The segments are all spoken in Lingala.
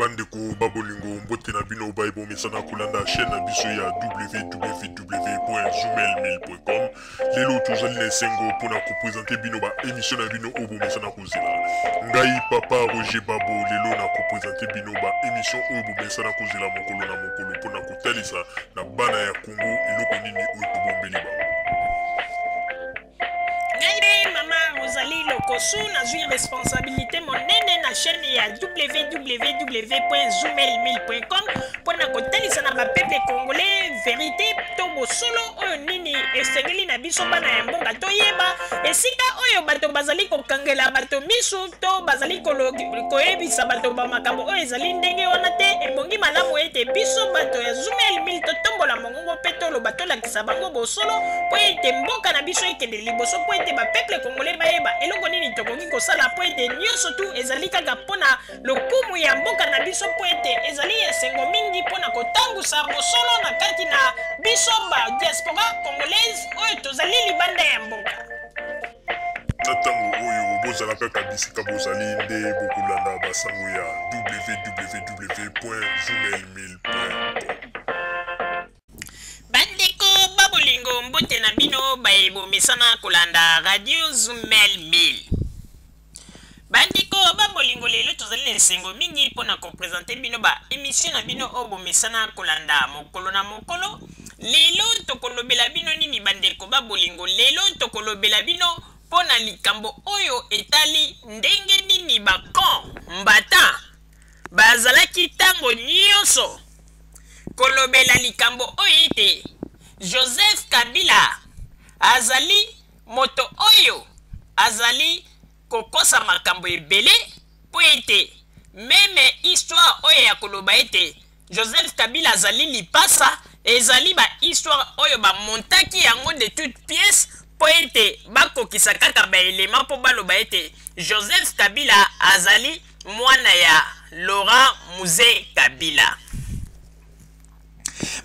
Bandeko ba bolingo, mbote na bino baye bomesana kolanda chaîne na biso ya www.zoomail1000.com. Lelo tozali na esengo mpona kopresente bino ba émission na bino oyo bomesana kozela. Ngai papa Roger Babo lelo na kopresente bino ba émission oyo bomesana kozela mokolo na mokolo mpona kotalisa na bana ya Congo eloko nini oyo tobombeli bango. Ngai nde mama Rosalie Lokosu, nazwi responsabilité monene na chaîne ya www.zoomail1000.com mpo na kotalisa na bapeuple congolais verité to bosolo oyo nini esengeli na biso bana ya mboka toyeba esika oyo bato bazali kokangela bato misu to bazali koyebisa bato ba makambo oyo ezali ndenge wana te. Ebongi malamu ete biso bato ya Zoomail 1000 totombola mongongo mpe toloba, tolakisa bango bosolo mpo ete mboka na biso ekende liboso, mpo ete bapeuple congolais bayeba eloko nini tokoki kosala, mpo ete nyonso tu ezali kaka mpo na lokumu ya mboka na biso, mpo ete ezali esengo mingi mpo na kotambusa bosolo na kati na biso ba diaspora congolaise oyo tozali libanda ya mboka. Na ntango oyo bozala kaka bisika bozali nde bokolanda basango ya www.zoomail1000.com. Bandeko ba bolingo, mbote na bino baye bomesana kolanda radio Zumel 1000. Bandeko ba bolingo, lelo tozali na esengo mingi mpo na kopresente bino ba emission na bino oyo bomesana kolanda mokolo na mokolo. Lelo tokolobela bino nini bandeko ba bolingo? Lelo tokolobela bino mpo na likambo oyo etali ndenge nini bakon mbata bazalaki ntango nyonso kolobela likambo oyo ete Joseph Kabila azali moto oyo azali kokosa makambo ebele, mpo ete meme histoire oyo ya koloba ete Joseph Kabila azali lipasa ezali ba histoire oyo bamontaki yango de toute pièce mpo ete bakokisa kaka baelema mpo baloba ete Joseph Kabila azali mwana ya Laurent Mzee Kabila.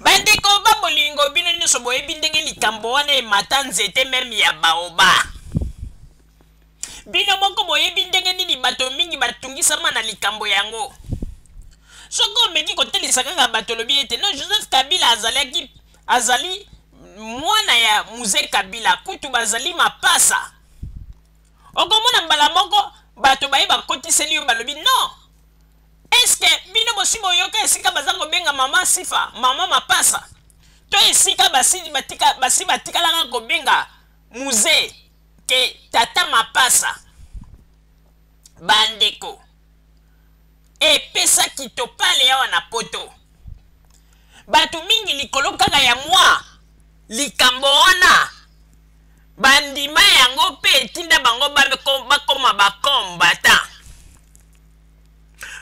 Bandeko ba bolingo, bino nyonso boyebi ndenge likambo wana emata nzete meme ya baoba. Bino moko boyebi ndenge nini bato mingi batungisama na likambo yango. Soki omeki kotelisa kaka bato, olobi ete non, Joseph Kabila azalaki azali mwana ya Mzee Kabila, kutu bazali mapasa, okomona mbala moko bato baye bakotiseli yo, balobi non, eske bino bosi boyoka esika baza kobenga mama Sifa mama mapasa, to esika basi batika, basi batikalaka kobenga Mzee ke tata mapasa? Bandeko, epesaki topale awa na poto bato mingi likolo kaka ya mwa likambo wana bandima yango mpe etinda bango bakoma bakombata,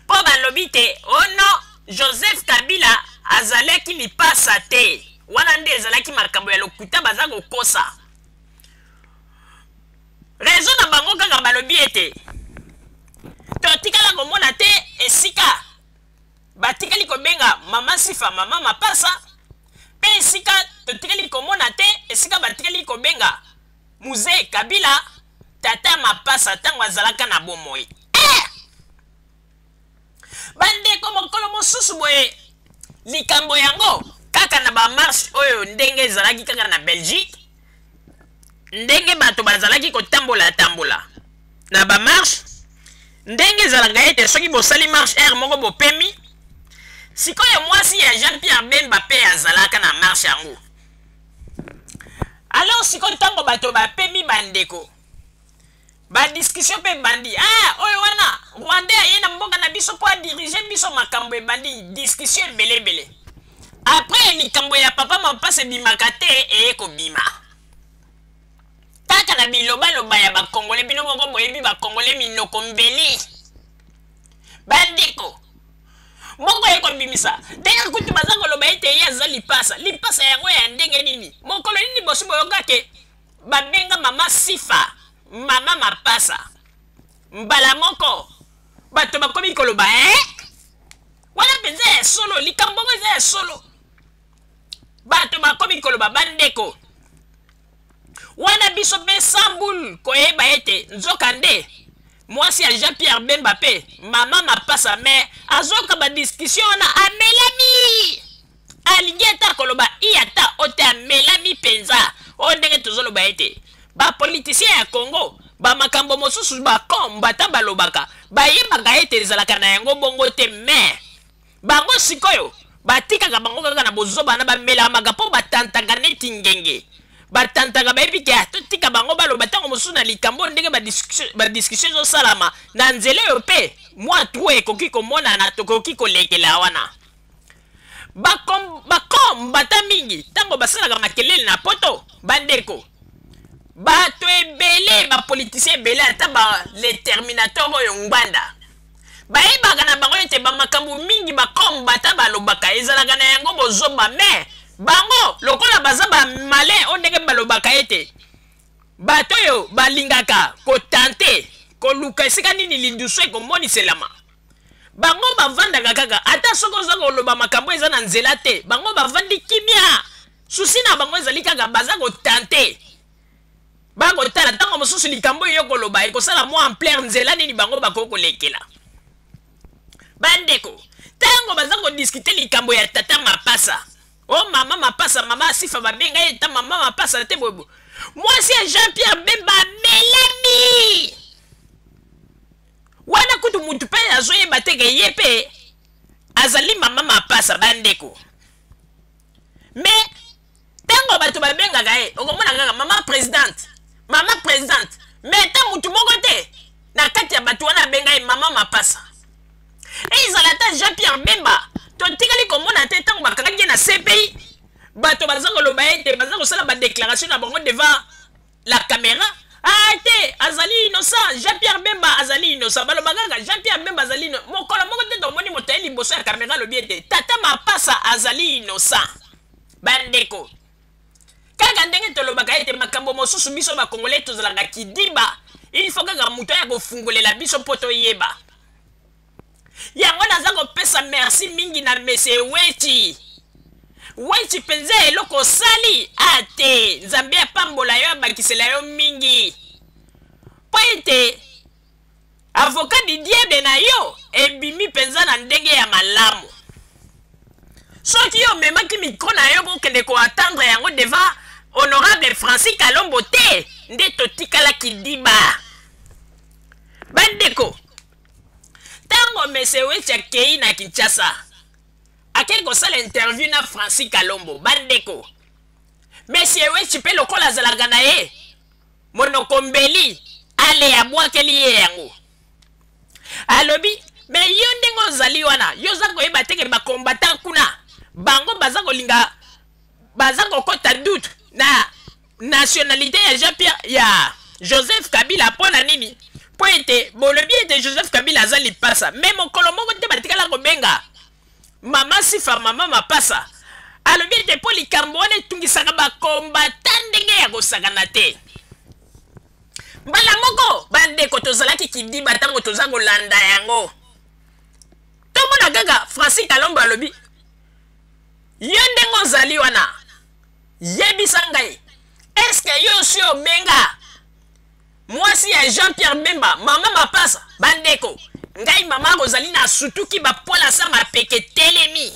mpo balobi te ono Joseph Kabila azalaki lipasa te. Wana nde ezalaki makambo ya lokuta, baza kokosa. Raison na bango kaka balobi ete totikala komona te esika batikali kobenga mama Sifa mama mapasa, mpe esika totikali komona te esika batikali kobenga Mzee Kabila tata mapasa ntango azalaka na bomoi. Eh! Bandeko, mokolo mosusu boye likambo yango kaka na bamarshe oyo ndenge ezalaki kaka na Belgique, ndenge bato bazalaki kotambola tambola na bamarshe, ndenge ezalaka ete soki bosali marche aire moko bopemi. Sikoyo mwasi ya Jean Pierre Bemba mpe azalaka na marche yango. Alors sikoyo ntango bato bapemi, bandeko, badiscussion mpe ebandi. Ah, oyo wana rwandais aye na mboka na biso mpo adirige biso. Makambo ebandi, discussion ebele ebele. Après likambo ya papa mapasa ebimaka te, eye kobima kaka na bilobaloba ya bakongole. Bino moko boyebi bakongole minoko mbeli. Bandeko, moko ye kobimisa ndenge kutu baza koloba ete ye aza lipasa. Lipasa yango ya ndenge nini? Mokolo nini bosi boyoka ke babenga mama Sifa mama mapasa? Mbala moko bato bakomi koloba eh? Wana mpenza ya solo, likambo yango eza ya solo. Bato bakomi koloba, bandeko, wana biso mpe sambul koyeba ete nzokande Mwasi ya Jean Pierre Bemba pe mama mapasa mais azoka ba discussion wana amelami. Alingi ata koloba i ata o te, amelami penza. Oyo ndenge tozoloba ete ba politiciens ya Congo ba makambo mosusu ba combattant balobaka bayebaka ete ezalaka na yango bongo te, mais bango sikoyo batikaka bango kaka na bozoba na bamelamaka mpo batantaka neti ngenge. Batantaka bayebi ke totika bango baloba ntango mosusu na likambo ndenge badiscussion ezosalama na nzela oyo mpe mwa trou ekoki komonana, tokoki kolekela wana. Bakombata mingi ntango basalaka makelele na poto, bandeko bato ebele, bapolitisien ebele, ata ba le terminator oyo Ngbanda, bayebaka na bango ete bamakambo mingi bakombata balobaka ezalaka na yango bozoba, mais bango lokola baza bamalin oyo ndenge balobaka ete bato oyo balingaka kotante koluka esika nini lidusu ekomoniselama, bango bavandaka kaka ata soki oza koloba makambo eza na nzela te, bango bavandi kimia. Susi na bango ezali kaka baza kotante, bakotala ntango mosusu likambo oyo koloba ekosala mwa ampleur, nzela nini bango bakoki kolekela. Bandeko, ntango baza kodiskute likambo ya tata mapasa, o mama mapasa, mama Asifa babenga ye ta mama mapasa te bobo, mwasi ya Jean Pierre Bemba amelami wana kutu mutu mpe azoyeba te ke ye mpe azali mama mapasa. Bandeko, me ntango bato babengaka ye okomona kaka mama présidente, mama présidente, me ata mutu moko te na kati ya bato wana abenga ye mama mapasa. Ezala ata Jean Pierre Bemba totikali komona te ntango bakangaki ye na CPI, bato baza koloba ete baza kosala badéclaration na bango devant la caméra, ah te azali innocent, Jean Pierre Bemba azali innocent. Baloba kaka Jean Pierre Bemba azali innocent, mokolo moko te tomoni moto aye liboso ya caméra alobi ete tata mapasa azali innocent. Bandeko, kaka ndenge tolobaka ete makambo mosusu biso bakongolais tozalaka kidiba, il faut kaka moto aya kofungolela biso mpo toyeba yango. Naza kopesa merci mingi na monsieur Weti. Weti mpenza eloko osali ate, Nzambe apambola yo, abakisela yo mingi, mpo ete avocat du diable na yo ebimi mpenza na ndenge ya malamu. Soki yo omemaki micro na yo kokende koattendre yango devant honorable Francis Kalombo te, nde totikalaki diba. Bandeko, ntango monsieur Weti akei na Kinshasa, akei kosala interview na Francis Kalombo, bandeko, monsieur Weti mpe lokola azalaka na ye monoko mbeli, ale abwakeli ye yango, alobi me yo ndenge ozali wana, yo oza koyeba teke bakombatan kuna bango baza kolinga, baza kokota doute na nationalité ya Jean Pierre ya Joseph Kabila. Mpo na nini? Mpo ete bolobi ete Joseph Kabila aza lipasa, me mokolo moko te batikala kobenga mama Sifa mama mapasa. Alobi ete mpo likambo wana etungisaka bakombata ndenge ya kosakana te. Mbala moko bandeko tozalaki kidiba ntango toza kolanda yango, tomona kaka Francis Kalombo alobi yo ndenge ozali wana, yebisa ngai, eske yo osi obenga mwasi ya Jean Pierre Bemba mama mapasa? Bandeko, ngai mama kozali na sutuki bapola sa mapeke telemi,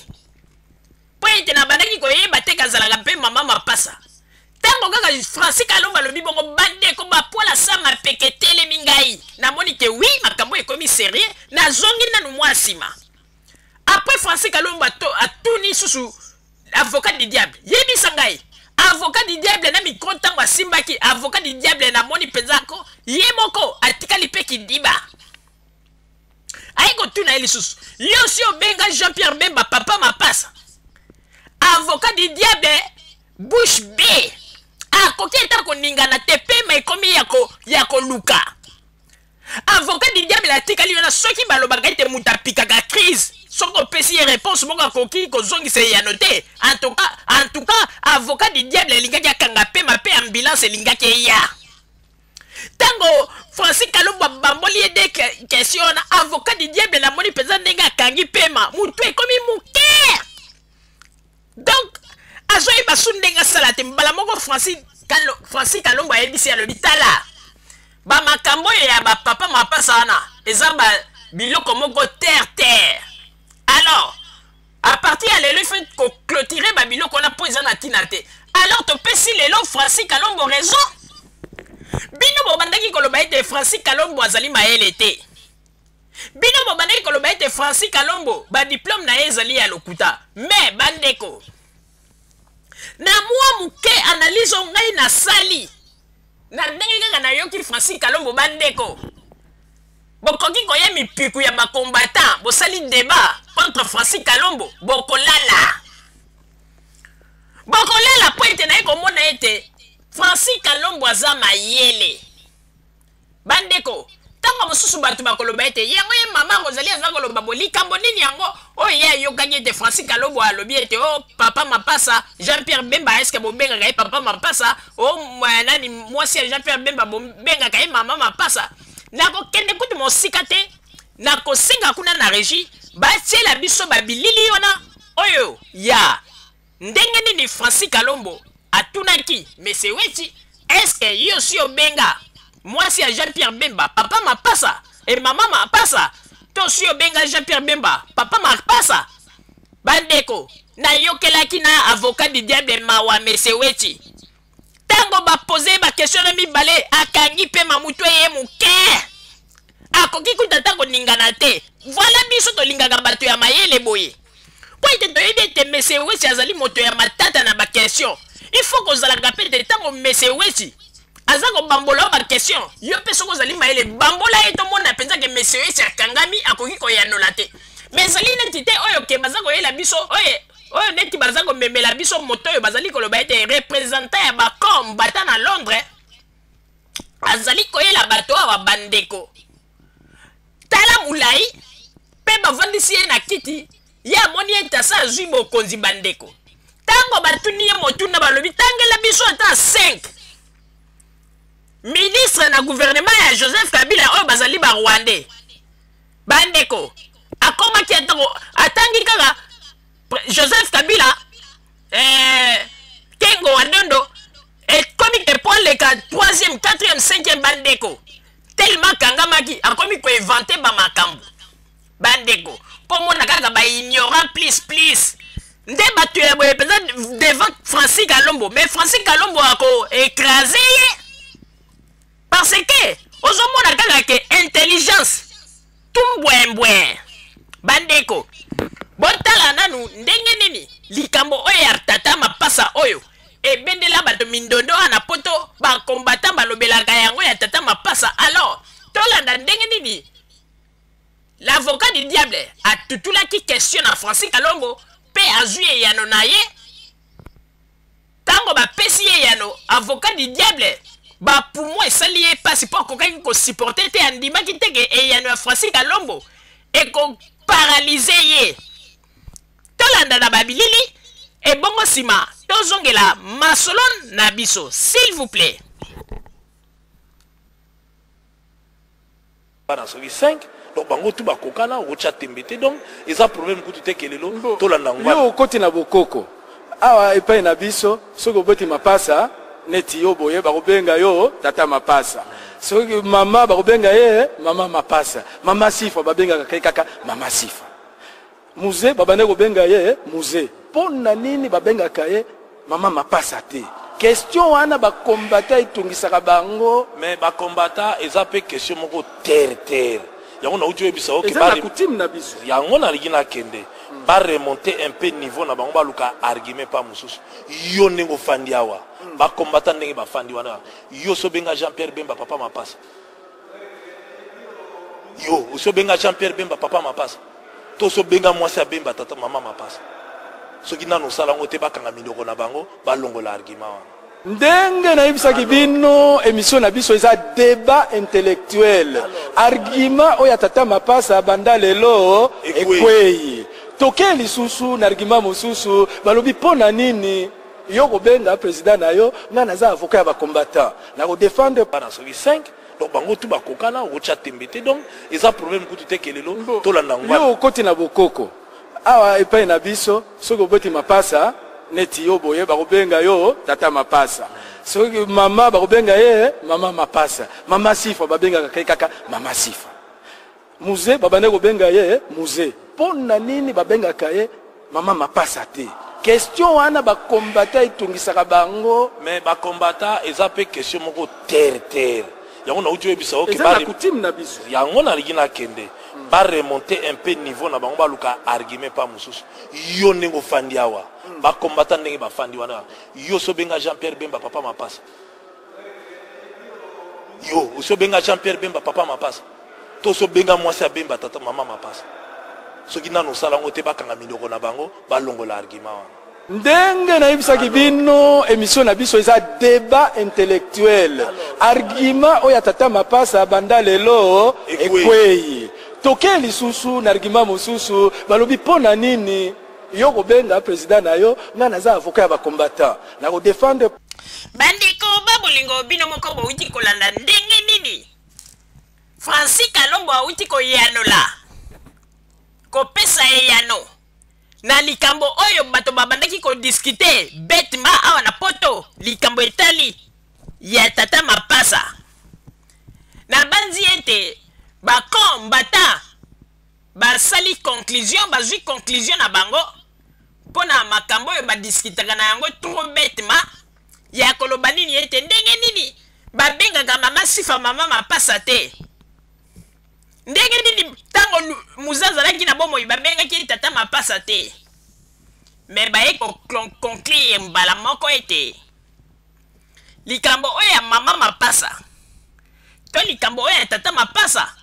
mpo ete nabandaki koyeba te kazalaka mpe mama mapasa. Ntango kaka Francis Kalombo alobi bongo, bandeko, bapola sa mapeke telemi, ngai namoni ke wi, makambo ekomi sérieux. Nazongi nanu mwa nsima. Après Francis Kalombo atuni susu avocat du diable, yebisa ngai, avocat du diable na micro ntango asimbaki avocat du diable, namoni mpenza ko ye moko atikali mpe kidiba. Aye kotuna ye lisusu, yo si obenga Jean Pierre Bemba papa mapasa? Avocat du diable bouche bée, akoki ata koningana te, pema ekomi ya koluka. Avocat du diable atikali wana. Soki balobaka ete moto apikaka crise soki opesi ye réponse moko akoki kozongisa eyano te, en tout cas avocat du diable alingaki akanga pema mpe ambulance elingaki eya. Ntango Francis Kalombo abamboli ye de question wana, avocat du diable namoni mpenza ndenge akangi pema, motu ekomi moke, donc azoyeba su ndenge asala te. Mbala moko Francis Kalombo ayebisi, alobi tala. Bamakambo oyo ya bapapa mapasa wana eza ba biloko moko terre terre. Alors à partir ya lelo, il faut koclôturer babiloko wana mpo eza na ntina te. Alors topesi lelo Francis Kalombo raison. Bino bobandaki koloba ete Francis Kalombo azali mayele te. Bino bobandaki koloba ete Francis Kalombo badiplome na ye ezali ya lokuta. Me bandeko, na mwa moke analyse oyo ngai nasali na ndenge kaka nayoki Francis Kalombo, bandeko, bokoki koya mipiku ya bacombattant, bosali débat contre Francis Kalombo, bokolala, bokolala, mpo ete naye komona ete Francis Kalombo aza mayele. Bandeko, ntango mosusu bato bakoloba ete yango ye mama Rosalie aza koloba bo likambo nini yango oyo ye ayokaki ete Francis Kalombo alobi ete o oh, papa mapasa Jean Pierre Bemba, eske bobengaka ye papa mapasa? O oh, nani, mwasi ya Jean Pierre Bemba bobengaka ye mama mapasa? Nakokende kutu mosika te, nakosenga kuna na régie batiela biso babilili wana oyo ya ndenge nini Francis Kalombo atunaki Mese Wetchi: eske yo si obenga mwasi ya Jean Pierre Bemba papa mapasa e mama mapasa, to si obenga Jean Pierre Bemba papa mapasa? Bandeko, nayokelaki na avocat du diable mawa. Mese Wetchi, ntango bapose baquestion na mibale, akangi mpe mamutu eye moke, akoki kuta ata koningana te. Voilà, biso tolingaka bato ya mayele boye, mpo ete toyebi ete Mese Wetchi azali moto ya matata na baquestion. Il faut kozalaka mpe ete ntango Mese Wetchi aza kobambola yo baquestion, yo mpe soki ozali mayele, bambola ye. Tomona mpenza ke Mese Wetchi akangami, akoki koyanola te. Mais ezali neti te oyo ke baza koyela biso oyo oyo neti baza komemela biso moto oyo bazali koloba ete représentant ya bacombattant na Londres azali koyela bato awa. Bandeko, tala molai mpe bavandisi ye na kiti, ye amoni ete asa azwi bokonzi. Bandeko, ntango batuni ye motuna, balobi: tangela biso ata 5 ministre na gouvernement ya Joseph Kabila oyo bazali barwandais. Bandeko, akomaki atako atangi kaka Joseph Kabila, Kengo Wadondo, ekomi ke po aleka 3e, 4e, 5e. Bandeko, tellement akangamaki, akomi koinventer bamakambo. Bandeko, mpo mona kaka baignorant plus plus nde bato ya boye mpenza devant Francis Kalombo. Mais Francis Kalombo akoécraser ye, parce que ozomona kaka ke intelligence tumbwembwe. Bandeko, botala nanu ndenge nini likambo oyo ya tata mapasa oyo ebendela bato mindondo wana na poto, bacombattant balobelaka yango ya tata mapasa. Alors tolanda ndenge nini l'avocat du diable atutulaki question na Francis Kalombo mpe azwi eyano na ye. Ntango bapesi ye eyano, avocat du diable bapoumon esali ye mpasi mpo akokaki kosupporter te, andimaki te ke eyano ya Francis Kalombo ekoparalyser ye. Tolanda na babilili, ebongo nsima tozongela masolo na biso, s'il vous plaît. Bana soki 5, donc bango tu bakokana, okotya tembe te. Donc eza problème kutu te ke lelo tolanda ngo. Yo okoti na bokoko awa epai na biso, soki oboti mapasa neti yo boye, bakobenga yo tata mapasa. Soki mama, bakobenga ye mama mapasa. Mama Sifa, babengaka ye kaka mama Sifa. Muze, babandaki kobenga ye Muze. Mpo na nini babengaka ye mama mapasa te? Question wana bacombattant etungisaka bango. Mais bacombattant, eza mpe question moko terre terre. Yango nauti oyebisa yo ke eza na coutume na biso. Yango nalingi nakende baremonter un peu niveau na bango, baluka argument pa mosusu. Yo ndenge ofandi awa, bacombattant ndenge bafandi wana, yo so obenga Jean Pierre Bemba papa mapasa, yo osi obenga Jean Pierre Bemba papa mapasa, to osi obenga mwasi ya Bemba tata mama mapasa? Soki nano osala yango te, bakanga minoko na bango, balongola argument wana. Ndenge nayebisaki bino, émission na biso eza débat intellectuel. Argument oyo ya tata mapasa, banda lelo ekwei. Ekwei. Toke lisusu na argument mosusu. Balobi mpo na nini yo kobenga président na yo? Ngai naza avocat ya bacombattant, nakodéfendre. Bana soki 5, donc bango tu bakokana, okotya tembe te. Donc eza problème kutu te ke lelo tolanda ngo. Yo okoti na bokoko awa epai na biso, soki oboti mapasa Neti yo boye, bakobenga yo tata mapasa. Soki mama, bakobenga ye mama mapasa. Mama Sifa, babengaka ye kaka mama Sifa. Muze, babandaki kobenga ye Muze. Mpo na nini babengaka ye mama mapasa te? Question wana bakombata etungisaka bango. Mais bakombata, eza mpe question moko terre terre. Yango nauti oyebisa yo ke eza na coutume na biso. Yango nalingi nakende, baremonte un peu niveau na bango, baluka argument pa mosusu. Yo ndenge ofandi awa, bakombata ndenge bafandi wana, yo so obenga Jean Pierre Bemba papa mapasa, yo osi obenga Jean Pierre Bemba papa mapasa, to osi obenga mwasi ya Bemba tata mama mapasa? Soki nano osala yango te, bakanga minoko na bango, balongola argument wana. Ndenge nayebisaki bino, émission na biso eza débat intellectuel. Argument oyo ya tata mapasa banda lelo ekwei. Toke lisusu na argument mosusu. Balobi mpo na nini yo kobenga président na yo? Ngai naza avocat ya bacombattant, nakodefendre. Bandeko ba bolingo, bino moko bowuti kolanda ndenge nini Francis Kalombo awuti koyanola, kopesa eyano na likambo oyo bato babandaki kodiscuter bêtement awa na Poto, likambo etali ya tata mapasa. Nabanzi ete bakombata basali conclusion, bazwi conclusion na bango mpo na makambo oyo badiskutaka na yango trop bêtement, ya koloba nini ete ndenge nini babengaka mama Sifa mama mapasa te, ndenge nini ntango Muza azalaki na bomoi babengaki ye tata mapasa te. Me baye koconclure mbala moko ete likambo oyo ya mama mapasa to likambo oyo ya tata mapasa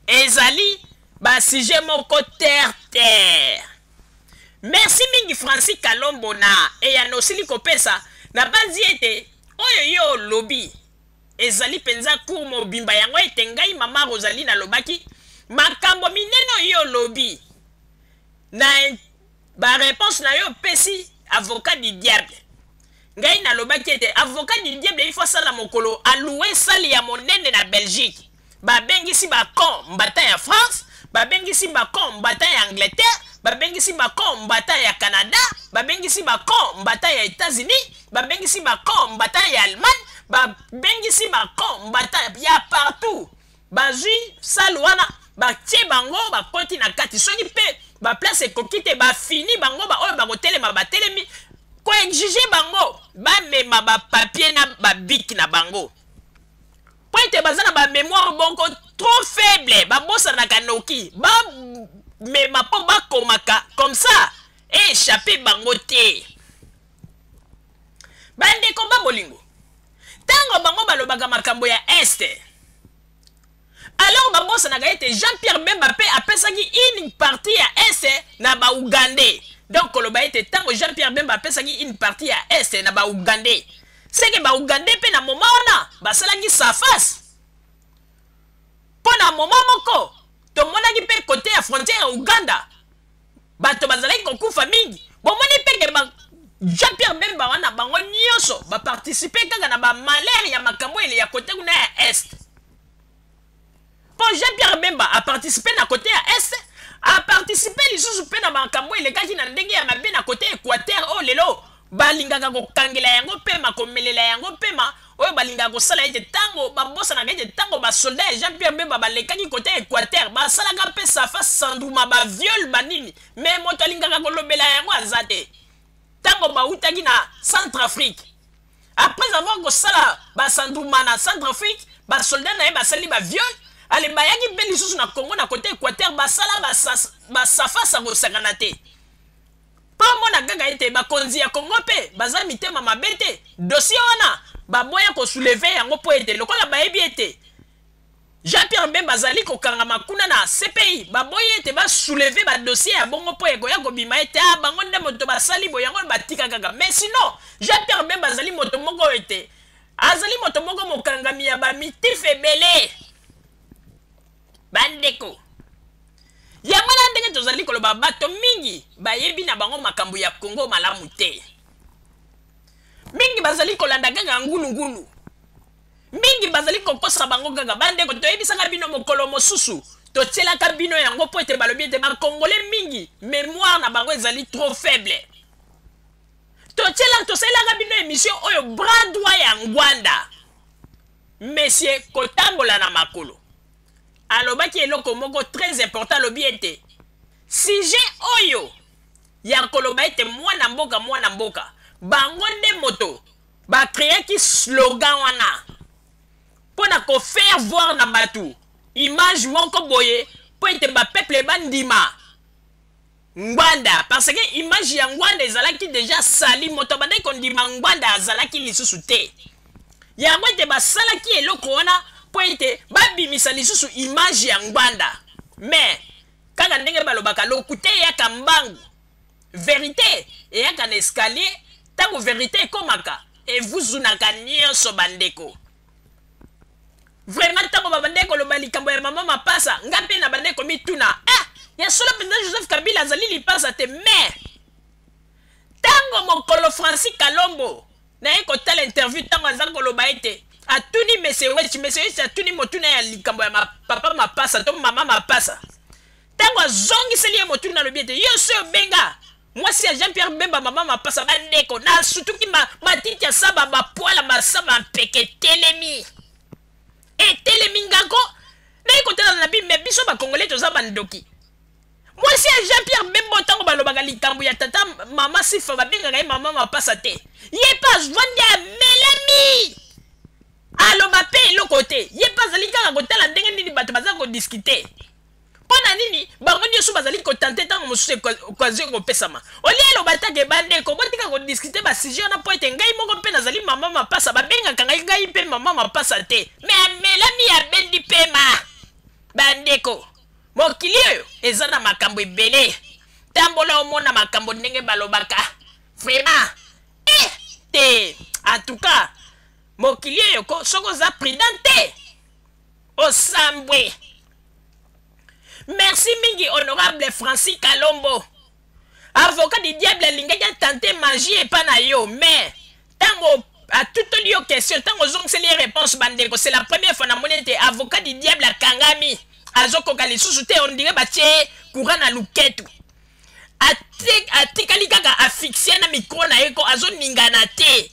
ezali basujet moko terre terre. Merci mingi, Francis Kalombo, na eyano osili kopesa. Nabanzi ete oyo yo olobi ezali mpenza cour mobimba. Yango ete ngai mama Rosalie nalobaki makambo minene oyo olobi na baréponse na yo opesi avocat du diable. Ngai nalobaki ete avocat du diable, il faut asala mokolo alouer salle ya monene na Belgique, babengisi bacombattants ya France, babengisi bacombattants ya Angleterre, babengisi bacombattants ya Canada, babengisi bacombattants ya États-Unis, babengisi bacombattants ya Allemagne, babengisi bacombattants ya partout. Bazwi salle wana, batie bango, bakoti na kati. Soki mpe baplace ekoki te, bafini bango, baoyo bakotelema batelemi, koexiger bango bamema bapapier na babic na bango, po ete baza na bamémoire moko trop faible, babosanaka noki. Bamema mpo bakomaka comme ça échappe bango te. Bandeko ba bolingo, ntango bango balobaka makambo ya Est, alors babosanaka ete Jean Pierre Bemba mpe apesaki une partie ya Est na Baougandais. Donc koloba ete ntango Jean Pierre Bemba apesaki une partie ya Est na Baougandais, seke Baougandais mpe na moment wana basalaki sa face, mpo na moment moko tomonaki mpe côté ya frontière ya Uganda bato bazalaki kokufa mingi. Bomoni mpe ke Jean Pierre Bemba wana, bango nyonso baparticipe kaka na bamalheur ya makambo ele ya côté kuna ya Est, mpo Jean Pierre Bemba aparticipe na côté ya Est, aparticipe lisusu mpe na makambo elekaki na ndenge ya mabe na côté Équateur, oyo lelo balingaka kokangela yango pema, komelela yango pema, oyo balingaka kosala ete ntango babosanaka ete ntango basoldat ya Jean Pierre Bemba balekaki côté Équateur, basalaka mpe safa sandruma, baviol, banini, me moto alingaka kolobela yango aza te. Ntango bautaki na Centrafrique, après avoir kosala basandruma na Centrafrique, basoldat na ye basali baviol, ale bayaki mpe lisusu na Congo, na côté Équateur, basala basafasa kosakana te. Mpo omona kaka ete bakonzi ya Congo mpe baza mitema mabe te, dossier wana baboya kosoulever yango, mpo ete lokola bayebi ete Jean Pierre Bemba azali kokangama kuna na CPI, baboyi ete basoulever badossier ya bongo, mpo ekoya kobima ete a bango nde moto basali boye. Yango batika kaka. Mais sinon Jean Pierre Bemba azali moto moko oyo ete azali moto moko mokangami ya bamitif ebele. Bandeko, yango na ndenge tozali koloba, bato mingi bayebi na bango makambo ya Kongo malamu te. Mingi bazali kolanda kaka ngulungulu, mingi bazali kokosa bango kaka. Bandeko, toyebisaka bino mokolo mosusu, totielaka bino yango mpo ete balobi ete bakongole mingi mémoire na bango ezali trop faible. Totiela tosalelaka bino émission oyo bras droit ya Ngwanda. Monsieur kotambola na makolo. Alobaki eloko moko très important, alobi ete sujet oyo ya koloba ete mwana mboka mwana mboka, bango nde moto bakreaki slogan wana mpo na kofaire voir na bato image moko boye mpo ete bapeuple bandima Ngbanda, parce que image ya Ngbanda ezalaki deja sali, moto abandaki kondima Ngbanda azalaki lisusu te. Yango ete basalaki eloko wana mpo ete babimisa lisusu image ya Ngbanda. Mais kaka ndenge balobaka, lokuta eyaka mbangu, verite eyaka na escalier. Ntango verite ekomaka, evuzunaka nyonso bandeko. Vraiment, ntango babandaki koloba likambo ya mama Mapasa, nga mpe nabandaki komituna, ah, ya solo mpenza Joseph Kabila azali lipasa te? Mais ntango mokolo Francis Kalombo naye kotala interview, ntango aza koloba ete atuni Monsieur Wetch, Monsieur Wetch atuni motuna ya likambo ya papa Mapasa to mama Mapasa, ntango azongiseli ye motuna, alobi ete yo so obenga mwasi ya Jean-Pierre Bemba mama Mapasa, bandeko nasutuki matiti ya saba bapwala masaba mpeke etelemi etelemi ngako naye kotala na bi. Me biso bakongole toza bandoki. Mwasi ya Jean-Pierre Bemba, ntango balobaka likambo ya tata mama Sifa, babengaka ye mama Mapasa te. Ye mpe azwandi amelami, aloba mpe eloko te. Ye mpe azali kaka kotala ndenge nini bato baza kodiscuter. Mpo na nini bango nyonso bazali kotenter? Ntango mosusu occasion ekopesama, olie eloba take: "Bandeko, botika kodiscuter basujet wana mpo ete ngai moko mpe nazali mama Mapasa, babengaka ngai ngai mpe mama Mapasa te." Me amelami, abendi pema. Bandeko, mokili oyo eza na makambo ebele. Tambola omona makambo ndenge balobaka. Vraiment, eh, te, en tout cas mokili oyo ko soki oza prudent te, osambwe. Merci mingi, honorable Francis Kalombo. Avocat du diable alingaki atenter magie epa na yo, mais ntango atutoli yo question, ntango ozongiseli ye réponse, bandeko, c'est la première fois namoni ete avocat du diable akangami, azokoka lisusu te, on dirait batie courant na luketu. Atikali kaka afixe na micro na ye ko azoningana te.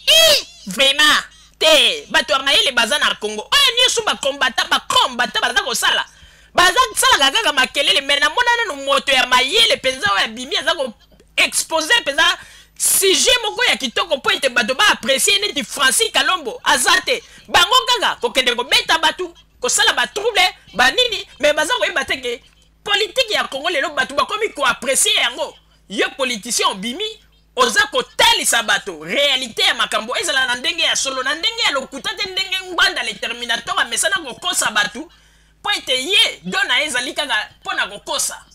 Vraiment te, bato ya mayele baza na Congo oyo nyonso bakombata bakombata, baza kosala, baza salaka kaka makelele. Me namona nanu moto ya mayele mpenza oyo abimi aza koexposer mpenza sujet moko ya kitoko mpo ete bato baapprécier neti Francis Kalombo aza te. Bango kaka kokende kobeta bato, kosala batrouble banini, me baza koyeba te ke politike ya Congo lelo bato bakomi koapprécier yango. Yo politicien obimi, oza kotalisa bato réalité ya makambo, ezala na ndenge ya solo, na ndenge ya lokuta te, ndenge Ngbanda le terminator amesana kokosa bato mpo ete ye do na ye ezali kaka mpo na kokosa.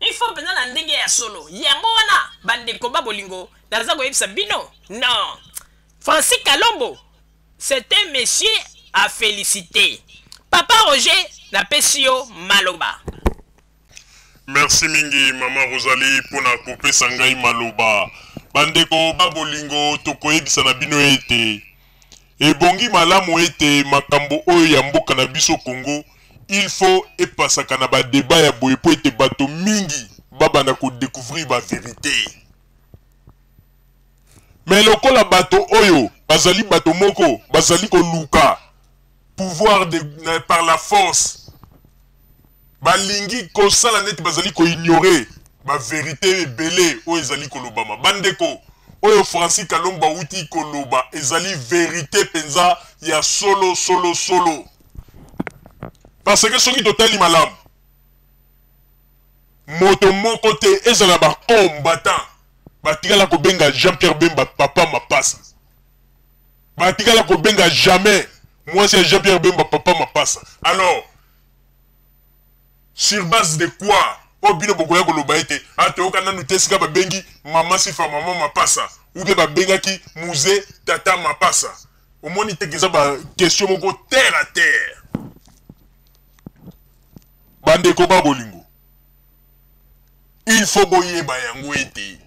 Il faut mpenza na ndenge ya solo. Yango wana, bandeko ba bolingo, naza koyebisa bino, non, Francis Kalombo, c'est un monsieur à féliciter. Papa Roger, napesi yo maloba. Merci mingi, mama Rosalie, mpona kopesa ngai maloba. Bandeko ba bolingo, tokoyebisa na bino ete ebongi malamu ete makambo oyo ya mboka na biso Congo, il faut epasaka na badébat ya boye mpo ete bato mingi babanda kodécouvrir bavérité. Me lokola bato oyo bazali bato moko bazali koluka pouvoir par la force, balingi kosala neti bazali koignorer bavérité ebele oyo ezali kolobama. Bandeko, oyo Francis Kalombo awuti koloba ezali vérité mpenza ya solo solo solo, parce que soki totali malamu, moto moko te, ezala bacombattant, batikala kobenga Jean-Pierre Bemba papa Mapasa, batikala kobenga jamais mwasi ya Jean-Pierre Bemba papa Mapasa. Alors sur base de quoi oyo bino bokoya koloba ete atoyoka nanu te esika babengi mama Sifa mama Mapasa ou bien babengaki Mzee tata Mapasa? Omoni teke eza baquestion moko terre à terre. Bandeko ba bolingo, il faut boyeba yango ete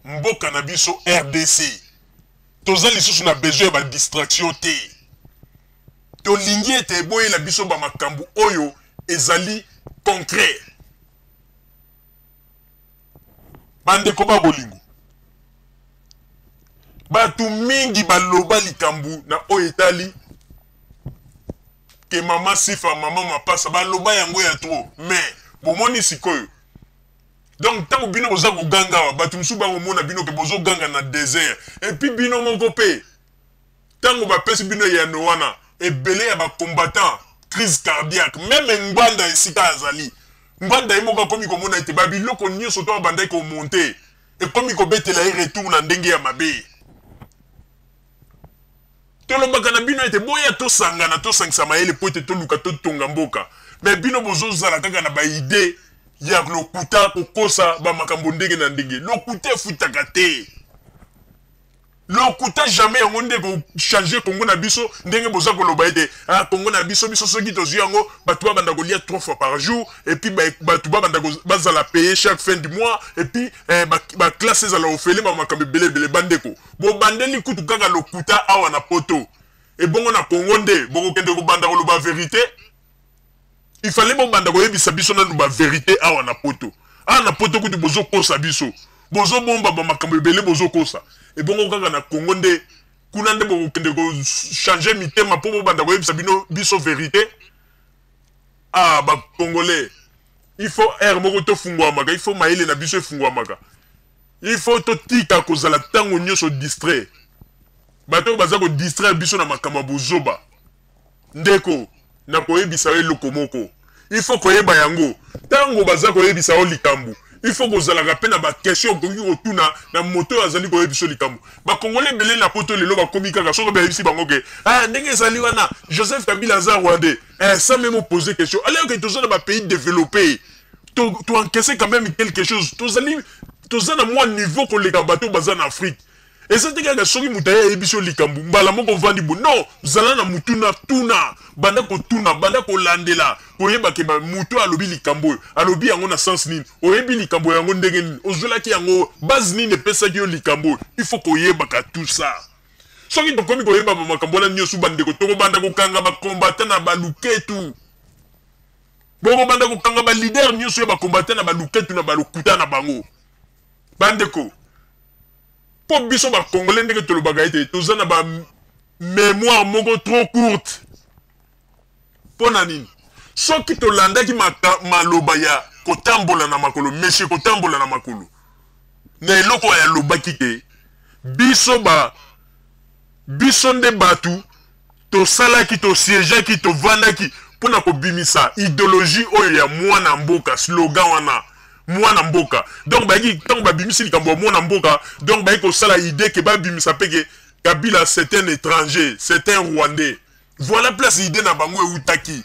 mboka na biso RDC toza lisusu na besoin ya badistraction te. Tolingi ete eboyela biso bamakambo oyo ezali concret. Bandeko ba bolingo, Bato mingi baloba likambo na oyo etali ke mama Sifa, mama Mapasa, baloba yango ya trop. Mais bomoni sikoyo, donc ntango bino boza koganga awa, bato mosusu bakomona bino ke bozoganga na désert. Et puis bino moko mpe, ntango bapesi bino eyano wana, ebele ya bacombattant crise cardiaque. Même Ngbanda, esika azali, Ngbanda ye moko akomi komona ete babiloko nyonso to abandaki komonter ekomi kobetela ye retour na ndenge ya mabe. Tolobaka na bino ete boya tosangana, tosangisa mayele po ete toluka totonga mboka, mais bino bozozala kaka na baidées ya lokuta, kokosa bamakambo ndenge na ndenge. Lokuta efutaka te, lokuta jamais. Yango nde kochanger Kongo na biso, ndenge boza koloba ete ah, Kongo na biso, biso soki tozwi yango, bato babanda kolia trois fois par jour, et puis bato babanda bazala paye chaque fin du mois, et puis eh, baclasse ezala ofele, bamakambo ebele ebele. Bandeko, bobandeli kutu kaka lokuta awa na Poto, ebongo na Kongo nde bokokende kobanda koloba vérité? Il fallait bobanda koyebisa biso nanu bavérité awa na Poto. Awa na Poto kutu bozokosa biso, bozobomba bamakambo ebele, bozokosa. Ebongo kaka na Kongo nde kuna nde bokokende kochanger mitema mpo bobanda koyebisa bino biso vérité? Ah, bacongolais, il faut aire moko tofungwamaka, il faut mayele na biso efungwamaka, il faut totika kozala ntango nyonso distrait. Bato oyo baza kodistraire biso na makambo ya bozoba. Ndeko, nakoyebisa yo eloko moko, il faut koyeba yango. Ntango baza koyebisa yo likambo, il faut kozalaka mpe na baquestion okoki kotuna na moto oyo azali koyebisa yo likambo. Bakongole ebele na Poto lelo bakomi kaka soki bayebisi bango ke ah, ndenge ezali wana, Joseph Kabila aza Rwandais, eh, sans même poser question. Alors que toza na bapays développé, toencaisse quand même quelque chose, tozali, toza na mwa niveau koleka bato baza na Afrique. Eza te kaka soki moto aye ayebi so likambo, mbala moko ovandi bo. Non, zala na mutuna, tuna, banda kotuna, banda kolandela, koyeba ke moto alobi likambo oyo, alobi yango na sens nini, oyebi likambo yango ndenge nini, ozwelaki yango base nini, epesaki yo likambo oyo. Il faut koyebaka tout ça. Soki tokomi koyeba bamakambo wana nyonso, bandeko, tokobanda kokanga bacombattant na baluketu, bokobanda kokanga baleader nyonso ya bacombattant na baluketu, na balokuta na bango. Bandeko, mpo biso bacongolais, ndenge tolobaka ete toza na bamémoire moko trop courte, mpo na nini? Soki tolandaki maloba ya kotambola na makolo, monsieur kotambola na makolo, na eloko oyo alobaki ke biso ba biso nde bato tosalaki, tosiégeaki, tovandaki mpona kobimisa idéologie oyo ya mwana mboka, slogan wana mwana mboka. Donc bayaki, ntango babimisi likambo ya mwana mboka, donc bayaki kosala idée ke babimisa mpe ke Kabila, c'est un étranger, c'est un Rwandais. Voilà place idée na bango eutaki.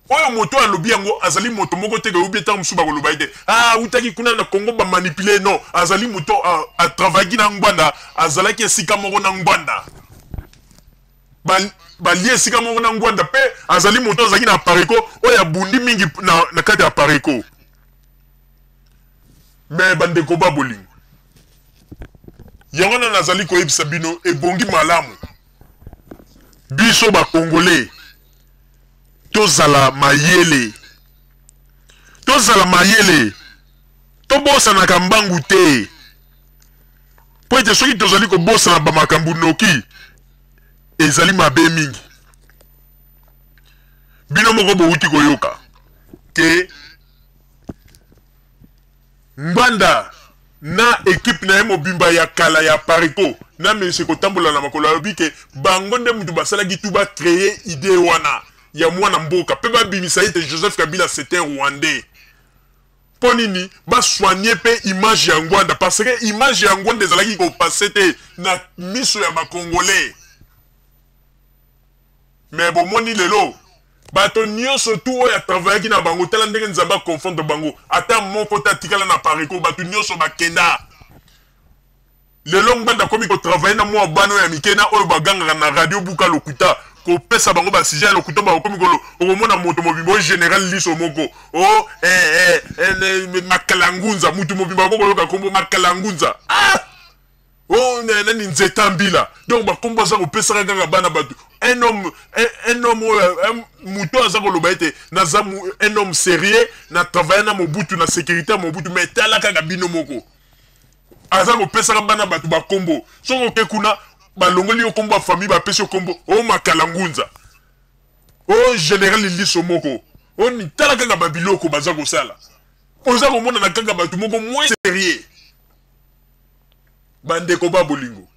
Oyo moto alobi yango azali moto moko te oyebi. Ntango mosusu bakoloba ete ah, autaki kuna na Congo, bamanipuler. Non, azali moto atravaillaki na Ngbanda, azalaki esika moko na Ngbanda, balie esika moko na Ngbanda, mpe azali moto azalaki na Apareco oyo abundi mingi na kati ya Apareco. Mais bandeko ba bolingo, yango wana nazali koyebisa bino, ebongi malamu biso bacongolais tozala mayele, tozala mayele, tobosanaka mbangu te, mpo ete soki tozali kobosana bamakambo noki, ezali mabe mingi. Bino moko bowuti koyoka ke Ngbanda na équipe na ye mobimba ya kala ya Apareco na monsieur kotambola na makolo alobi ke bango nde mutu basalaki tu bacréer idée wana ya mwana mboka, mpe babimisa ete Joseph Kabila, c'est un Rwandais. Mpo nini? Basoigne mpe image ya Ngbanda, parce que image ya Ngbanda ezalaki kopasser te na miso ya bacongolais. Mais bomoni lelo, bato nyonso tu oyo atravaillaki na bango, tala ndenge Nzambe aconfondre bango, ata moko te atikala na Apareco, bato nyonso bakenda. Lelo Ngbanda akomi kotravailler na mwa bana oyo ya mike na oyo bagangaka na radio buka lokuta, kopesa bango basujet ya lokuta. Bakomi kolo, okomona moto mobimba oyo général liso moko o eh, eh, eh, Makala Ngunza, mutu mobimba akokoyoka nkombo Makala Ngunza, ah! O nani, Nzeta Mbila. Donc bakombo aza kopesaka kaka bana bato. Un homme, un homme oyo, moto aza koloba ete naza un homme sérieux, na travaille na Mobutu, na sécurité ya Mobutu, mais tala kaka bino moko. Aza kopesaka bana bato bakombo. Soki oke kuna, balongoli yo kombo ya famille, bapesi yo kombo o Makala Ngunza, o Général Liso moko. O tala kaka babiloko baza kosala, oza komonana kaka bato moko moins sérieux. Bandeko ba bolingo,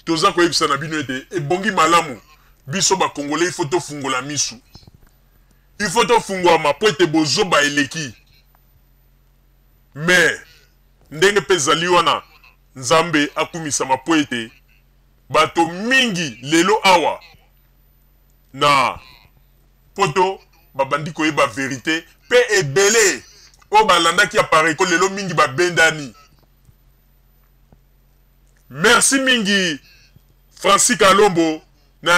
toza koyebisa na bino ete ebongi malamu biso Bakongolais, il faut tofungola misu, il faut tofungwama, po ete bozoba eleki. Mais ndenge mpe ezali wana, Nzambe akumisama, po ete bato mingi lelo awa na Poto babandi koyeba vérité, mpe ebele oyo balandaki Apareco lelo mingi babendani. Merci mingi, Francis Kalombo, na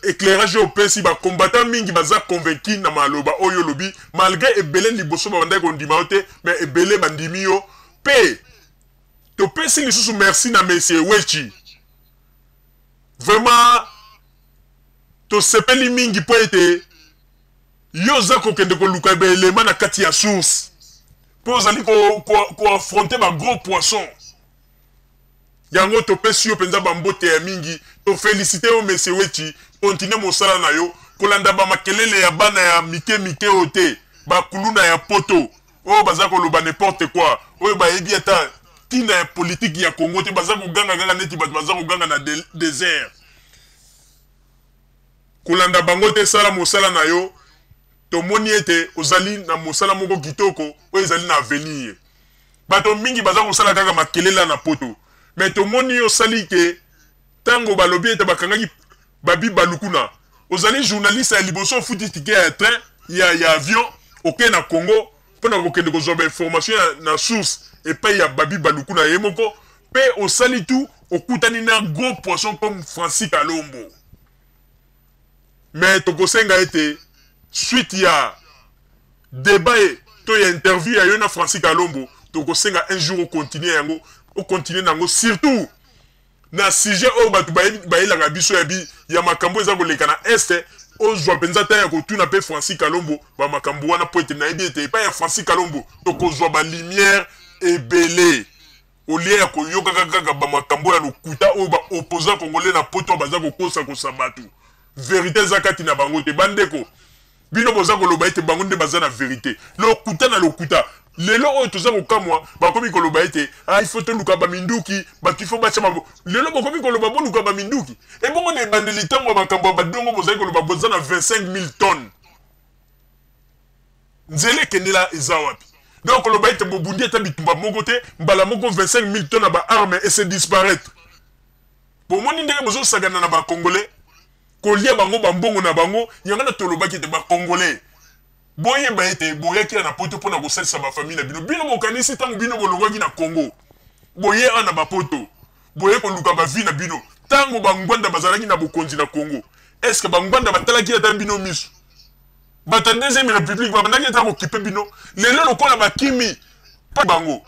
éclairage oyo opesi. Bacombattant mingi baza convaincu na maloba oyo olobi, malgré ebele liboso babandaki kondima yo te, mais ebele bandimi yo. Mpe topesi lisusu merci na monsieur Wechi. Vraiment tosepeli mingi mpo ete yo oza kokende koluka baelema na kati ya source, mpo ozali koaffronter ko, ko bagros poisson. Yango topesi yo mpenza bambote ya mingi, toféliciter yo, monsieur Wechi. Continue mosala na yo, kolanda bamakelele ya bana ya mike mike oyo te, bakuluna ya Poto oyo baza koloba n'importe quoi, oyo bayebi ata ntina ya politike ya Congo te, baza koganga kaka neti bato baza koganga na désert. Kolanda bango te, sala mosala na yo. Tomoni ete ozali na mosala moko kitoko oyo ezali na avenir. Bato mingi baza kosala kaka makelela na Poto, mais tomoni yo osali ke ntango balobi ete bakangaki Babi Balukuna, ozali journaliste ya liboso ofuti ticket ya train, ya avion, okei na Congo mpona kokende kozwa bainformation na source epai ya Babi Balukuna ye moko. Mpe osali tu, okutani na gros poisson comme Francis Kalombo. Mais tokosenga ete suite ya débat ye to ya interview ya yo na Francis Kalombo, tokosenga un jour ocontinue yango, ocontinue nango, surtout na sujet oyo bato bayelaka biso ya makambo eza koleka na Est. Ozwa mpenza ta ya kotuna mpe Francis Kalombo bamakambo wana, po ete nayebi ete epai ya Francis Kalombo tokozwa balumière ebele, au lieu ya koyokaka kaka bamakambo ya lokuta oyo baopposant congolais na Poto baza kokosakosa bato. Vérité eza kati na bango te. Bandeko, bino boza koloba ete bango nde baza na vérité, lokuta na lokuta. Lelo oyo toza kokamwa, bakomi koloba ete ah, il faut toluka baminduki, bato il faut batia mabo. Lelo bokomi koloba boluka baminduki. Ebongo na ebandeli, ntango ya makambo ya badongo, bozali koloba boza na 25 000 tonnes. Nzela ekendela eza wapi? Donc koloba ete bobundi ata bitumba moko te, mbala moko 25 000 tonnes ya baarme ese disparaître. Bomoni ndenge bozosakana na Bacongolais, kolia bango bambongo na bango. Yango na tolobaki ete Bacongolais, boyeba ete boyaki ya na Poto mpona kosalisa bafamille na bino. Bino bokanisi ntango bino bolongwaki na Congo, boye awa na bapoto, boye koluka bavie na bino. Ntango Bangwanda bazalaki na bokonzi na Congo, est ce que Bangwanda batalaki ata bino miso? Bato ya Deuxième République babandaki ata kokipe bino? Lelo lokola bakimi bango,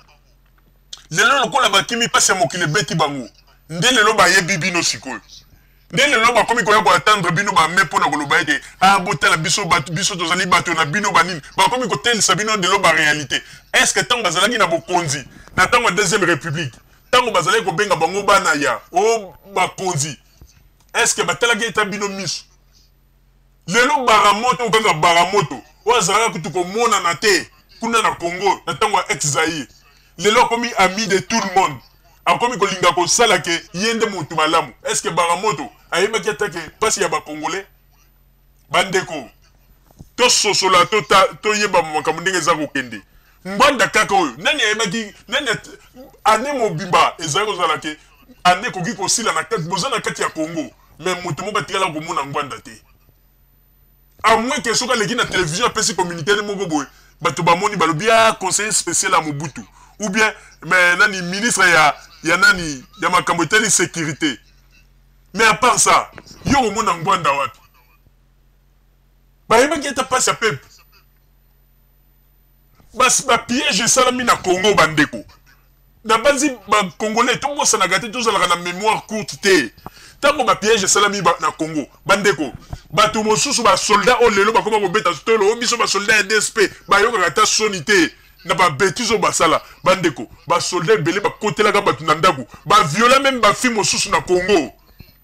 lelo lokola bakimi, mpasi ya mokili ebeti bango, nde lelo bayebi bino. Sikoyo nde lelo bakomi koya koattendre bino bame mpo na koloba ete ah, botala biso bato, biso tozali bato na bino banini. Bakomi kotelisa bino lelo baréalité. Est ce que ntango bazalaki na bokonzi na ntango ya Deuxième République, ntango bazalaki kobenga bango bana ya o bakonzi, est ce que batalaki eta bino miso? Lelo Baramoto, kaka Baramoto oyo azalaka kutu komonana te kuna na Congo na ntango ya ex Zaire, lelo akomi ami de tout le monde, akomi kolinga kosala ke ye nde motu malamu. Est ce que Baramoto ayebaki ata ke mpasi ya Bacongolais? Bandeko, tososola, toyeba makambo ndenge eza kokende. Ngbanda kaka oyo, nani ayebaki? Nani ane mobimba ezali kozala ke ane ekoki kosila na kati, boza na kati ya Congo, mais moto moko atikala komona Ngbanda te, à moins que soki aleki na télévision, apesi communiqué moko boye, bato bamoni, balobi ah, conseiller spécial ya Mobutu, ou bien mais nani, ministre ya nani, ya makambo etali sécurité. Mais à part ça, yo komona Ngbanda wapi? Bayebaki ata mpasi ya peuple? Bapiège esalami na Congo. Bandeko, nabanzi Bacongolais tobosanaka te, tozalaka na mémoire courte te. Ntango bapiège esalami na Congo, bandeko, bato mosusu, basoldat oyo lelo bakoma kobeta tolo oyo biso basoldat ya DSP, bayokaka ata soni te. Na ba betises oyo basala, bandeko, ba soldats ebele bakotelaka bato na ndako, ba viola meme ba filles mosusu na Congo.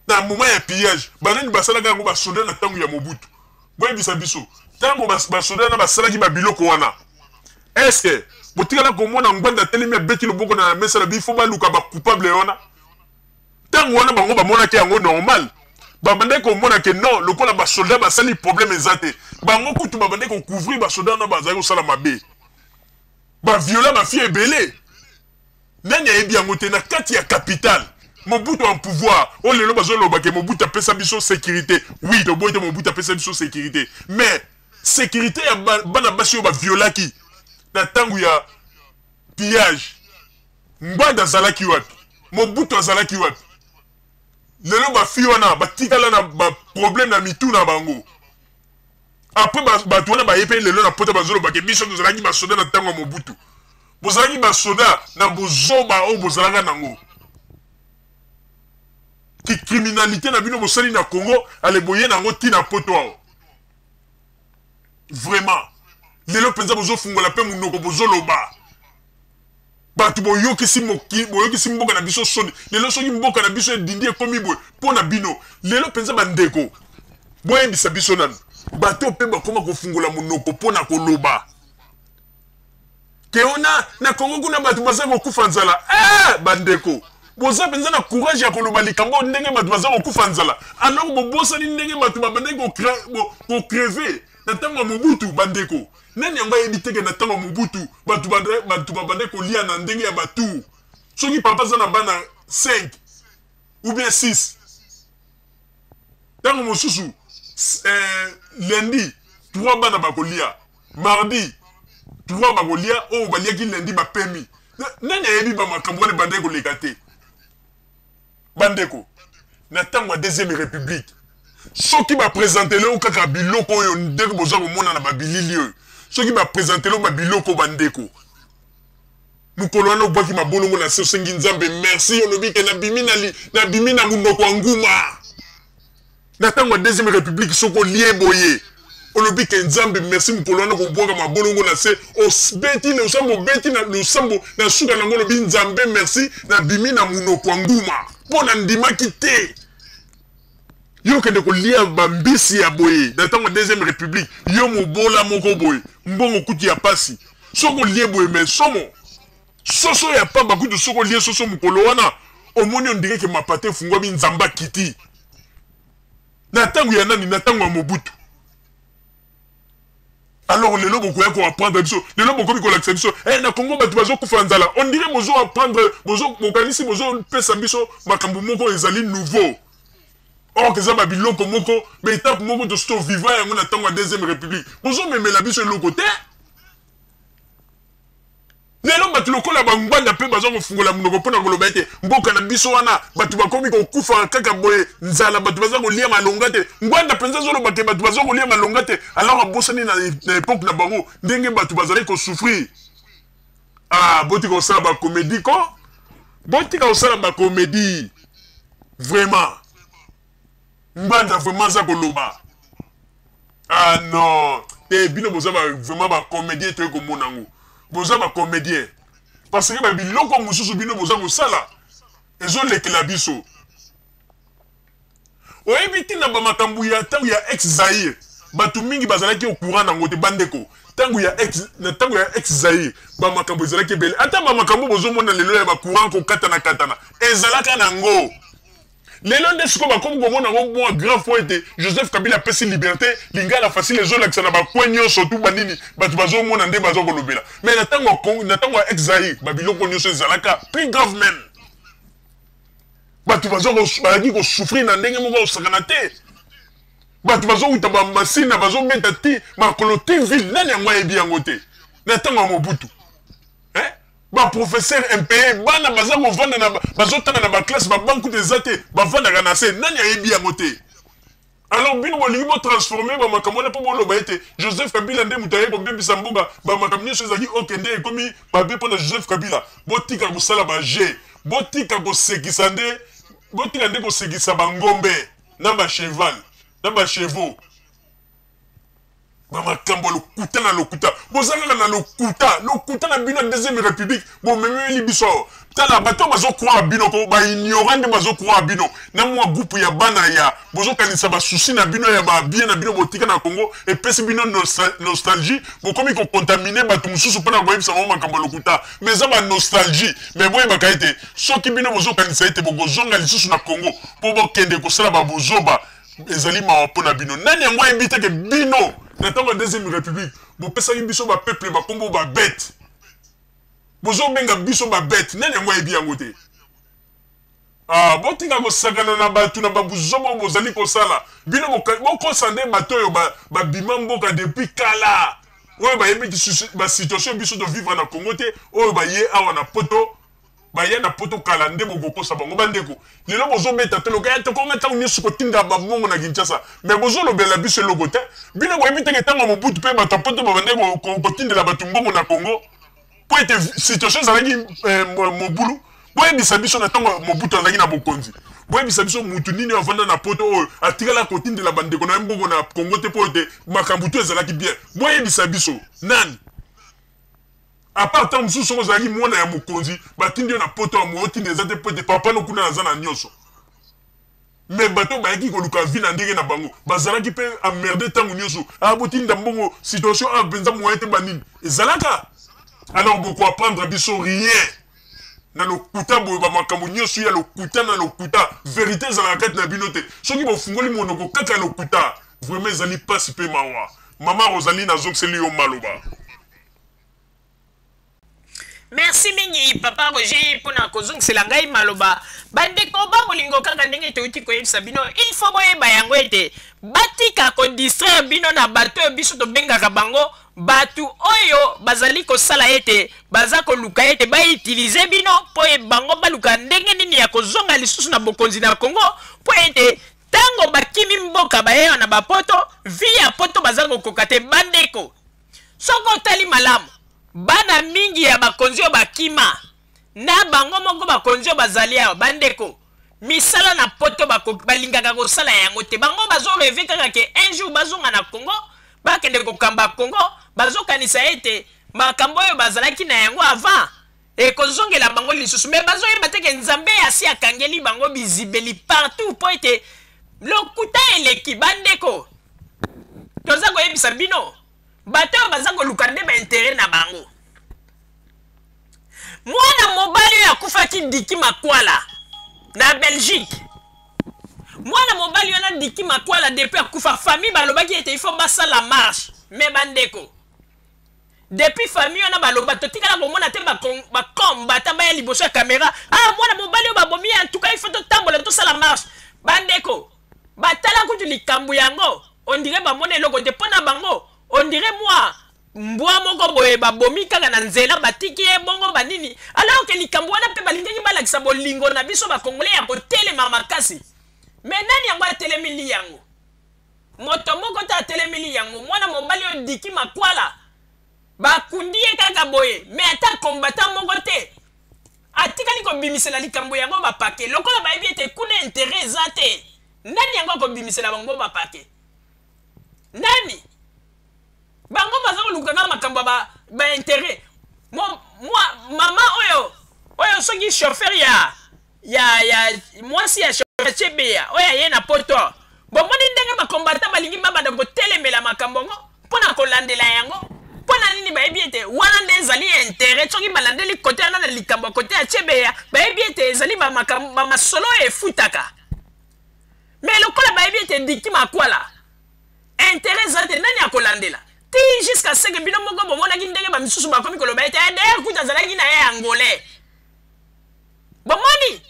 Na moment ya pillage, banani basalaka yango? Ba soldats na tango ya Mobutu. Boyebisa biso, tango ba soldats wana basalaki ba biloko wana, est-ce que botikala komona Ngbanda atelemi abeti loboko na mesa alobi il faut baluka ba coupables wana? Tango wana bango bamonaki yango normal. Babandaki komona ke non, lokola ba soldats basali problème eza te. Bango kutu babandaki ko couvrir ba soldats wana bazalaki kosala mabe. Ba viola ba filles ebele. Nani ayebi yango te na kati ya capitale. Mobutu en pouvoir. Oyo lelo bazoloba ke Mobutu apesa biso sécurité. Oui, toboyi te Mobutu apesa biso sécurité. Mais sécurité ya bana basi oyo ba violaki na tango ya pillage, Ngbanda azalaki wapi? Mobutu azalaki wapi? Lelo ba filles wana batikala na ba problème na mitu na bango. Après bato wana baye pe lelo na poto bazoloba ke biso tozalaki ba soda na tango ya Mobutu. Bozalaki ba soda na bozoba oyo bozalaka nango. Ki criminalité na bino bosali na Congo, ale boye nango ti na poto awa. Vraiment. Lelo penza bozofungola pe munoko bozoloba. Bato boyokisi moki, boyokisi mboka na biso soni. Lelo soki mboka na biso edindi ekomi boye mpo na bino. Lelo mpenza bandeko, boyebisa biso nanu. Bato mpe bakoma kofungola monoko mpo na koloba. Keona na Congo kuna bato baza kokufa nzala. Eh, bandeko, boza mpenza na courage ya koloba likambo ndenge bato baza kokufa nzala. Alors bobosani ndenge bato babandaki ko crever na ntango ya Mobutu, bandeko. Nani yango ayebi te ke na ntango ya Mobutu bato bato babandaki kolia na ndenge ya batour? Soki papa aza na bana 5 ou bien 6, ntango mosusu lundi 3 bana bakolia, mardi 3 bakolia, oyo baliaki lundi bapemi. Nani ayebi bamakambo wana ebandaki koleka te, bandeko, na ntango ya Deuxième République? Soki baprésentele yo kaka biloko oyo ndenge boza komona na babilili oyo, soki baprésentele yo babiloko, bandeko, mokolo wana obwaki mabolongo na se, osengi Nzambe merci, olobi ke nabimi na monoko ya nguma. Na ntango ya Deuxième République, soki olie boye, olobi ke Nzambe merci, mokolo wana kobwaka mabolongo na se, obeti losambo, obeti na losambo, na suka nango olobi: "Nzambe merci, nabimi na monoko ya nguma mpo na ndimaki te." Yo okende kolia bambisi ya boye na ntango ya Deuxième République, yo mobola moko boye, mbongo kutu ya pasi, soki olie boye, me somo, soso ya pamba kutu, soki olie soso mokolo wana, omoni on dirait ke mapate efungwami, Nzambe akiti. Na ntango ya nani? Na ntango ya Mobutu. Alors lelo bokoya koapprendre biso, lelo bokomi kolakisa biso na Congo bato bazokufa nzala. On dirait bozo apprendre, bozo bokanisi bozopesa biso makambo moko ezali nouveau, or eza babiloko moko, baétape moko tosi tovivre yango na ntango ya Deuxième République. Bozomemela biso eloko te. Lelo bato lokola bangbanda mpe baza kofungola monoko mpona koloba ete mboka na biso wana bato bakomi kokufa kaka boye nzala, bato baza kolia malonga te. Ngbanda mpenza azoloba ke bato baza kolia malonga te, alors abosani na époque na bango ndenge bato bazali kosouffrir. Ah, botika kosala bacomédie ko, botika kosala bacomédie vraiment. Ngbanda vraiment aza koloba. Ah non te, bino boza vraiment bacomédien, toye komona yango, boza bacomédien, parce que babiloko mosusu bino boza kosala ezolekela biso. Oyebi ntina bamakambo ya ntango ya ex Zaire, bato mingi bazalaki au courant nango te, bandeko. Ntango ya ex, na ntango ya ex Zaire, bamakambo ezalaki ebele. Ata bamakambo bozomona lelo ya bacourant kokatana katana ezalaka nango. Lelo nde sikoyo bakomi komona yango mwa grand fois ete Joseph Kabila apesi liberté, lingala facile ezolakisa na bacoin nyonso tu banini, bato bazomona nde baza kolobela. Mais na ntango ya ex Zaire, babiloko nyonso ezalaka plus grave même. Bato bazalaki kosouffrir na ndenge moko osakana te. Bato bazowuta bamasina, bazobeta ti makolo ti ville. Nani yango ayebi yango te na ntango ya Mobutu? Baprofesseur impayé, bana baza kovanda na bazotanga na baclasse, babancs kutu eza te, bavandaka na se. Nani ayebi yango te? Alors bino bolingi botransforme bamakambo wana mpo boloba ete Joseph Kabila nde moto aye kobebisa mboka, bamakambo nyonso ezalaki okende ekomi mabe mpo na Joseph Kabila. Botika kosala baje, botika kosekisa nde, botika nde kosekisa bangombe na bacheval na bachevaux. Bamakambo ya lokuta na lokuta, boza kaka na lokuta, lokuta na bino ya deuxième république bomemeli biso awa. Tala bato oyo bazocroire bino ko baignorant nde bazocroire bino na mwa groupe ya bana ya bozokanisa basusi na bino ya babie na bino botika na Congo epesi bino nostalgie, bokomi kocontamine bato mosusu mpona koyebisa bango makambo ya lokuta, mais eza banostalgie. Mais boyebaka ete soki bino bozokanisa ete bokozonga lisusu na Congo mpo bokende kosala babozoba, ezali mawa mpo na bino. Nani yango ayebi te ke bino na ntango ya deuxième république bopesaki biso bapeuple bakombo babete, bozobenga biso babete? Nani yango ayebi yango te? Ah, botika kosakana na bato na babuzoba oyo bozali kosala. Bino bokosa nde bato oyo babima mboka depuis kala, oyo bayebi basituation biso tovivre na Congo te, oyo baye awa na poto, baya na poto kala, nde bokokosa bango. Bandeko, lelo bozobeta te loka ya tokonga ntango nyonso kotinda bambongo na Kinshasa, me bozolobela biso eloko te. Bino boyebi teke ntango ya Mobutu mpe bato ya poto babande kotindela bato mbongo na Congo mpo ete situation ezalaki mobulu. Boyebisa biso, na ntango Mobutu azalaki na bokonzi, boyebisa biso mutu nini oyo avanda na poto oyo atikala kotindela bandeko na ye mbongo na Congo te mpo ete makambo to ezalaki bien? Boyebisa biso nani? À part ntango mosusu soki ozalaki mwana ya mokonzi, batindi yo na poto ya moyo otinda eza te mpo ete papa no kuna aza na nyonso. Me bato bayaki koluka vie na ndenge na bango, bazalaki mpe emmerde ntango nyonso. Ah, botinda mbongo, situation a mpenza moyen te, banini ezalaka. Alors bokoapprendre biso rien na lokuta boye, bamakambo nyonso ya lokuta na lokuta, verité ezalaka kati na bino te. Soki bofungoli monoko kaka lokuta, vraiment ezali mpasi mpe mawa. Mama Rosalie, nazongiseli yo maloba. Merci mingi papa Roger mpona kozongisela ngai maloba. Bandeko ba bolingo, kaka ndenge touti koyebisa bino, il faut boyeba yango ete batika kodistraire bino na bato oyo biso tobengaka bango bato oyo bazali kosala ete baza koluka ete bautilize bino mpo e bango baluka ndenge nini ya kozonga lisusu na bokonzi na Congo, mpo ete ntango bakimi mboka bayewa na bapoto, vie ya poto baza kokoka te. Bandeko, soki otali malamu, bana mingi ya bakonzi oyo bakima na bango moko, bakonzi oyo bazali awa, bandeko, misala na poto balingaka kosala yango te. Bango bazoreve kaka ke un jour bazonga na Congo, bakende kokamba Congo. Bazokanisa ete makambo oyo bazalaki na yango avant ekozongela bango lisusu, me bazoyeba te ke Nzambe asi akangeli bango bizibeli partout mpo ete lokuta eleki. Bandeko, toza koyebisa bino, bato oyo baza koluka nde baintere na bango. Mwana mobali oyo akufaki, Diki Makwala na Belgique, mwana mobali wana Diki Makwala, depuis akufa, famille balobaki ete il faut basala marche. Me bandeko, depuis famille wana baloba, totikala komona te bakombata baya liboso ya kamera: "Ah, mwana mobali oyo babomi, en tout cas il faut totambola, tosala marche." Bandeko, batala kutu likambo yango, on dirait bamona eloko te. Mpo na bango, on dirait mwa mbwa moko boye babomi kaka na nzela, batiki ye bongo banini, alors ke likambo wana mpe balingaki balakisa bolingo na biso bakongole ya kotelema makasi. Me nani yango atelemili yango? Moto moko te atelemili yango. Mwana mobali oyo Diki Makwala, bakundi ye kaka boye, me ata kombata moko te atikali kobimisela likambo yango bapake, lokola bayebi ete kuna intérêt eza te. Nani yango akobimisela bango bapake? Nani? Bango baza koluka kaka makambo ya baintérêt. Mwa mama oyo soki chauffeur ya mwasi ya chauffeur Chebeya oyo aye na poto, bomoni ndenge bakombata balingi babanda kotelemela makambo yango mpo na kolandela yango. Mpo na nini? Bayebi ete wana nde ezali intérêt. Soki balandeli kote wana na likambo ya kote ya Chebeya, bayebi ete ezali bamasolo oyo efutaka. Me lokola bayebi ete Diki Makwala intérêt eza te, nani akolandela? Ti jusqu'à ce que bino moko bomonaki ndenge bamisusu bakomi koloba ete d'ailleurs kuta azalaki na ye angolais. Bomoni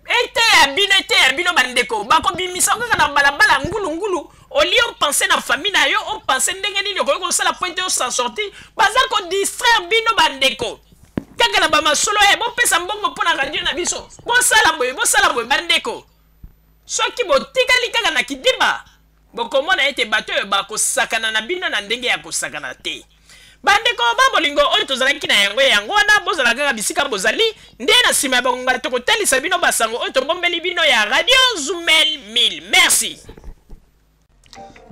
eteya bino, eteya bino bandeko. Bakobimisa kaka na balabala ngulungulu. Olie opense na famille na yo, opense ndenge nini okoki kosala po ete osan sortir. Baza kodistraire bino bandeko kaka na bamasolo ya bopesa mbongo mpo na radio na biso, bosala boye, bosala boye. Bandeko, soki botikali kaka na kidiba, bokomona ete bato oyo bakosakana na bino na ndenge ya kosakana te. Bandeko ba bolingo, oyo tozalaki na yango yango wana. Bozala kaka bisika bozali, nde na nsima ya bangonga tokotalisa bino basango oyo tobombeli bino ya Radio Zumel 1000. Merci.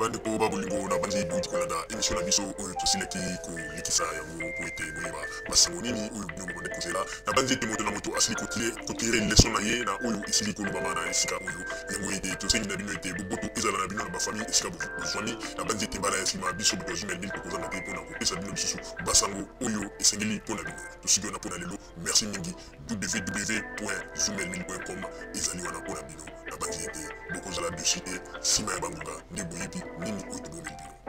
Bandeko ba bolingo, na banzi bouti kolanda émission na biso oyo tosilaki kolekisa yango po ete boyeba basango nini oyo bino bobandaki kozela. Na banzi ete moto na moto asili kotire leson na ye na oyo esili kolobama na esika oyo. Yango ete tosengi na bino ete boboto ezala na bino na bafamille esika bozwami. Na banzi ete mbala ya nsima biso bato ya Zumel 1000 tokozanga te mpo na kopesa bino lisusu basango oyo esengeli mpo na bino. Tosuki wana mpo na lelo. Merci mingi. www.zumel1000.com ezali wana mpo na bino. Nabanzi ete bokozala dessus te nsima ya bangonga nde boyebi nini oyo tobomeli bino.